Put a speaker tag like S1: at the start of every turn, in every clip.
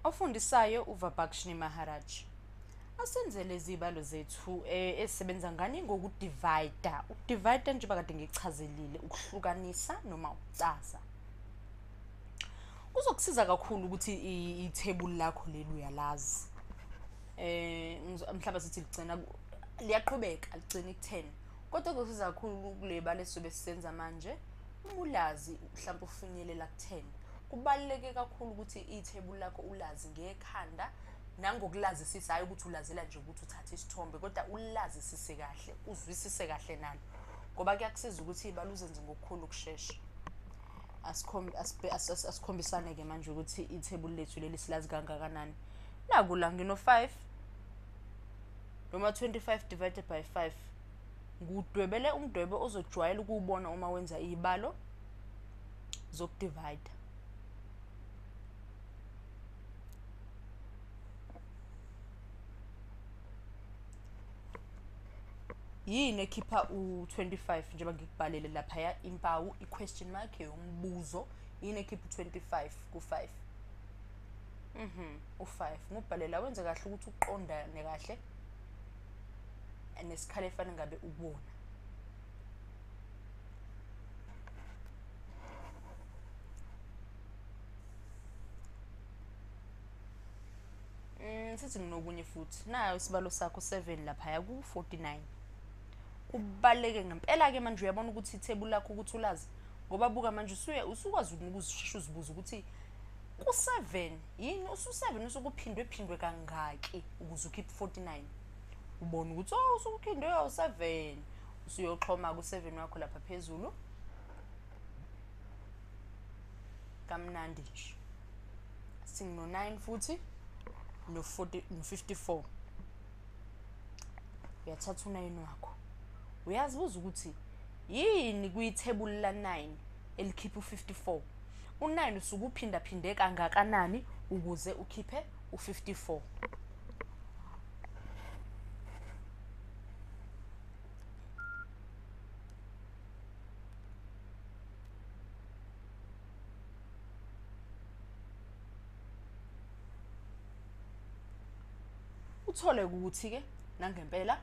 S1: Ofundisayo uVabhakshini Maharaj. Asenze lezi zibalo zethu ezisebenza ngani ngokudivayida. Ukudivayida njengoba kade ngichazelile, ukuhlukanisa noma ukucaza. Kuzokusiza kakhulu ukuthi ithebuli lakho leli uyalazi. Mhlawumbe sithi ligcina liyaqhubeka ligcina ku-10. Kodwa kuzokusiza kakhulu kule balo esizobe sisenza manje, uma ulazi mhlawumbe ufinyelela ku-10. Kubaluleke kakhulu ukuthi ithebuli lakho ulazi ngekhanda nangokulazisisa, hhayi ukuthi ulazela nje ukuthi uthathe isithombe, kodwa ulazisise kahle, uzwisise kahle nalo, ngoba kuyakusiza ukuthi iy'balo uzenze ngokukhulu ukushesha. Asikhombisane-ke manje ukuthi ithebuli lethu leli silazi kangakanani. Naku la ngino-5 noma 25 divided by 5. Ngudwebele umdwebo ozojwayela ukuwubona uma wenza iy'balo zokudivayida. Yini ekhipha u-25 njengoba ngikubhalele laphaya impawu i-question mark yombuzo, yini ekhipha u-25 ku-5? U-5 ngubhalela wenze kahle ukuthi uqondane kahle nesikhala efanele ngabe ukubona. Sithi nginokunye futhi nayo isibalo sakho 7 laphaya ku-49. Kubaluleke ngempela-ke manje uyabona ukuthi ithebuli lakho ukuthi ulazi, ngoba buka manje usukwazi ukuzishesha uzibuze ukuthi ku-7 yini usu-7 usukuphindwe phindwe kangaki ukuze ukhiphe 49. Ubone ukuthi oh usukuphindwe kawu-7, usuyoxhoma ku-7 wakho lapha phezulu kamnandi nje. Singino-9 futhi no-54. Uyathatha u-9 wakho, uyazibuza ukuthi yini kwithebuli la-9 elikhipha u-54. U-9 usuke uphindaphinde kangakanani ukuze ukhiphe u-54. Uthole ukuthi-ke nangempela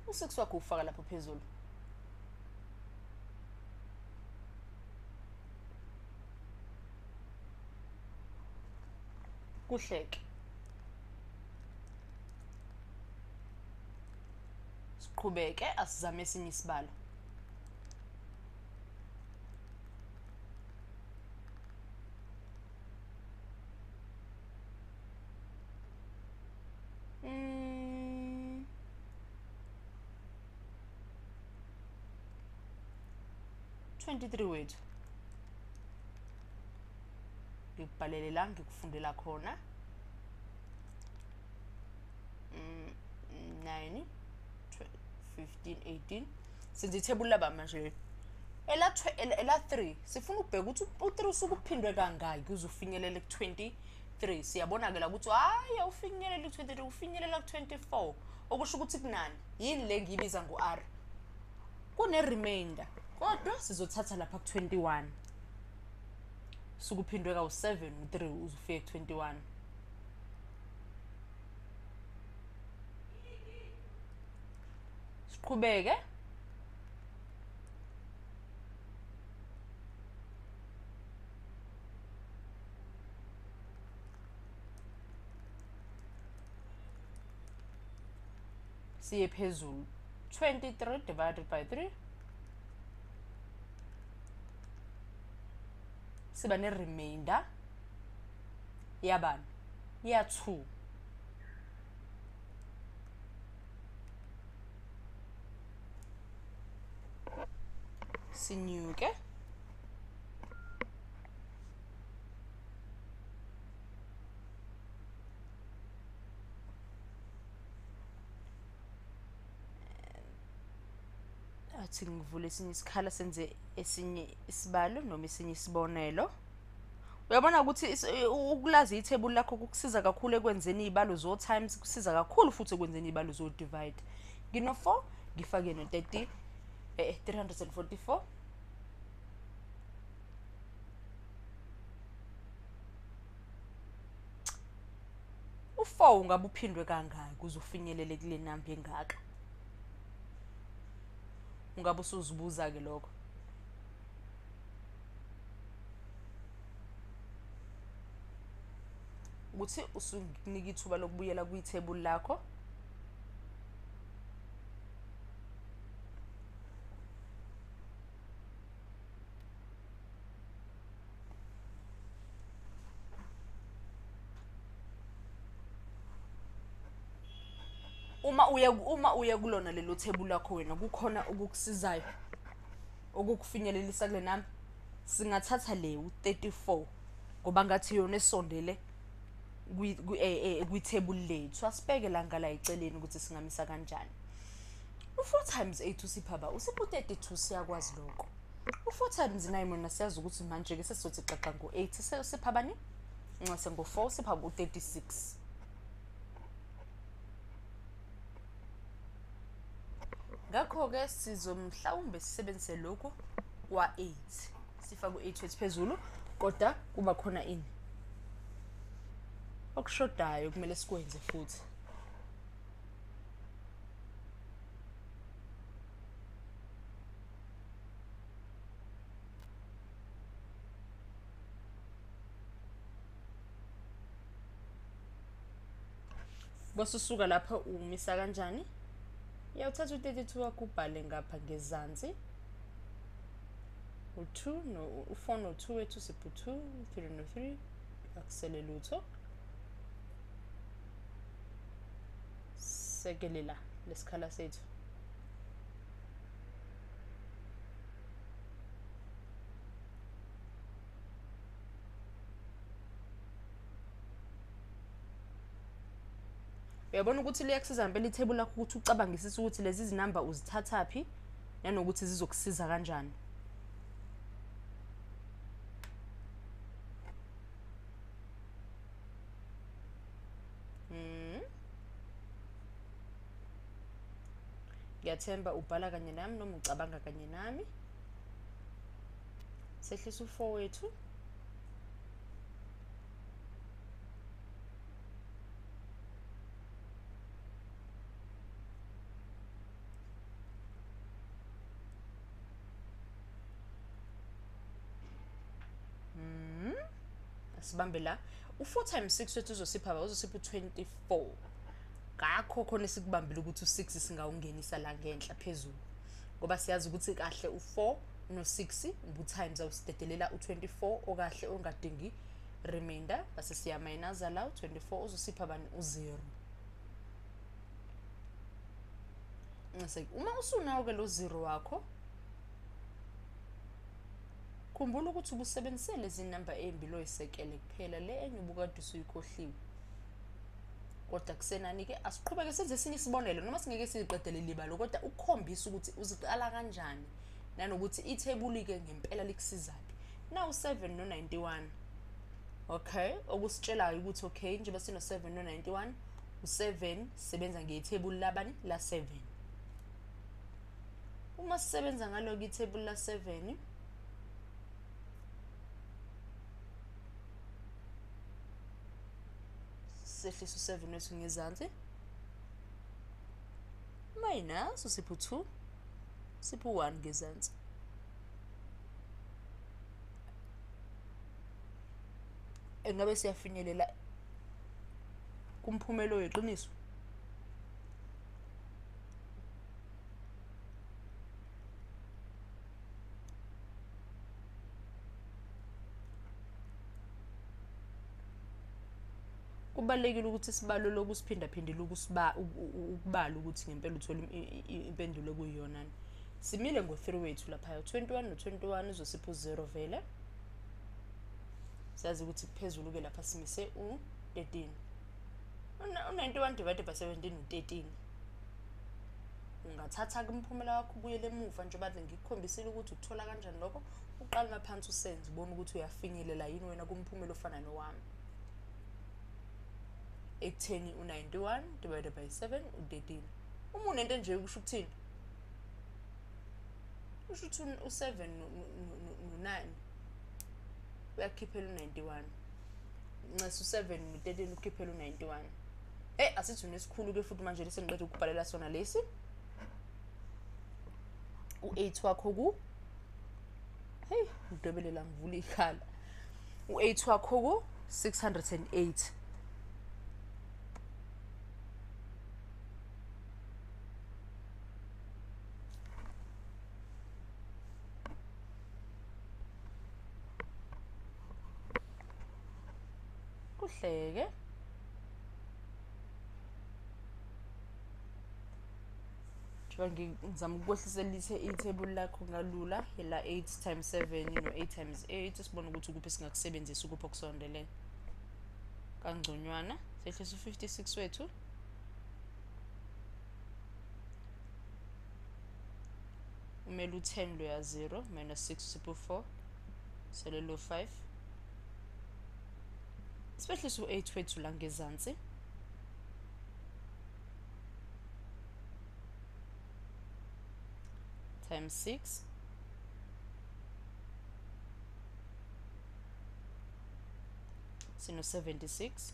S1: u-6 wakho ufaka lapho phezulu. Kuhleke. Siqhubeke asizame esinye isibalo. Mm. 23 wethu. Ngikubhalele la ngikufundela khona. 9 15 18. Senze ithebuli laba manje. Ela 3 sifuna ukubheka ukuthi u3 usuke uphindwe kangaki uze ufinyelele ku-23. Siyabona ke la ukuthi hayi awufinyelele ku-23, ufinyelela ku-24, okusho ukuthi kunani? Yini le ngiyibiza ngo-R? Kune remainder, kodwa sizothatha lapha ku-21. Sukuphindwe kawu-7 u-3 uze ufike ku-21. Siqhubeke. Siye phezulu. 23 divided by 3 siba ne remainder yabani? Ya 2. Sinyuke. Athi ngivule esinye isikhala senze esinye isibalo noma esinye isibonelo. Uyabona ukuthi ukulazi ithebuli lakho kukusiza kakhulu ekwenzeni izibalo zo times, kusiza kakhulu futhi ekwenzeni izibalo zo divide. Ngino 4 ngifake no 30, 344. U-4 ungabe uphindwe kangaki ukuze ufinyelele kule namba engaka? Ungabe usuzibuza-ke lokho. Ukuthi usukunika ithuba lokubuyela kwithebuli lakho. Uma uya kulona lelo thebuli lakho wena, kukhona okukusizayo okukufinyelelisa kule namba. Singathatha le u-34 ngoba ngathi yona esondele kwithebuli lethu. Asibheke la ngala eceleni ukuthi singamisa kanjani. U-4 times 8 usipha ba? Usipha u-32, siyakwazi lokho. U-4 times 9 wena siyazi ukuthi manje-ke sesizothi xaxa ngo-8, usipha bani? Nxese ngo-4 usipha u-36. Ngakho-ke sizomhlawumbe sisebenzise lokhu kwa-8, sifake u-8 wethu phezulu, kodwa kuba khona ini okushodayo kumele sikwenze futhi. Bese usuka lapha umisa kanjani? Uyawuthatha u-32 wakho ubhale ngapha ngezansi. U-2 no u-4 no-2 wethu sipha u-2, u-3 no-3, akusele lutho. Sekele la lesikhala sethu. Uyabona ukuthi liyakusiza ngempela ithebuli lakho ukuthi ucabangisise ukuthi lezi zinamba uzithathaphi nanokuthi zizokusiza kanjani. Ngiyathemba ubhala kanye nami noma ucabanga kanye nami. Sehlisa u-4 wethu. Sibambe la. U-4 times 6 wethu uzosipha ba? Uzosipha u-24. Ngakho khona esikubambile ukuthi u-6 singawungenisa la ngenhla phezulu, ngoba siyazi ukuthi kahle u-4 no-6 ubu-times awusidedelela u-24 okahle ongadingi remainder. Base siyamayinaza la u-24 uzosipha bani? U-0. Uma usunawo ke lo 0 wakho, khumbula ukuthi ubusebenzise lezi namba ezimbili oyisekele kuphela, le enye ubukade usuyikhohliwe. Kodwa kusenani-ke asiqhubeke senze esinye isibonelo, noma singeke siyiqedele libalo, kodwa ukukhombisa ukuthi uziqala kanjani nanokuthi ithebuli-ke ngempela likusizaphi. Now 7 no-91. Okay, okusitshelayo ukuthi okay, njengoba sino-7 no-91, u-7 sebenza ngethebuli labani? La-7. Uma sisebenza ngalo-ke ithebuli la-7, sehlisa u-7 wethu ngezansi, minus usipha u-2, sipha u-1 ngezansi. Engabe siyafinyelela kumphumela oyiqiniso? Kubalulekile ukuthi sibalo lokhu siphindaphindile ukubala ukuthi ngempela uthola impendulo ekuyiyona. Simile ngo-3 wethu lapha, 21 no-21 uzosipha u-0 vele. Siyazi ukuthi phezulu-ke lapha simise u-13. U-91 divided by 17 u-13. Ungathatha-ke umphumela wakho ubuyele emuva, njengoba ngikukhombisile ukuthi ukuthola kanjani lokho. Uqale ngaphansi usenze, ubone ukuthi uyafinyelela yini wena kumphumela ofana nowami. Ekutheni u-91 divided by 7 u-13. Uma unento nje kusho ukuthini? Kusho ukuthi u-7 no-9 uyakukhiphela u-91. Ncese u-7 no-13 ukukhiphela u-91. Asithi unesikhulu-ke futhi manje lesi ngiqeda ukubhalela sona lesi. U-8 wakho ku, hey, ngidwebele la ngivula ikhala. U-8 wakho ku 608. Kuhleke. Njengoba ngizama ukwehlisela ithebuli lakho ngalula, ila 8 times 7 no 8 times 8, sibone ukuthi ukuphi singakusebenzisa, ukuphi okusondelene kangconywana. Sehlisa u-56 wethu. Umele u-10 loya 0 minus 6 usipho 4, selelo 5. Sibehlisa u-8 wethu la ngezansi. Times 6. Sino 76.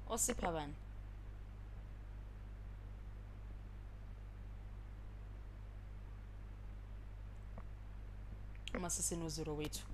S1: Osipha bani? Uma sesino 0 wethu.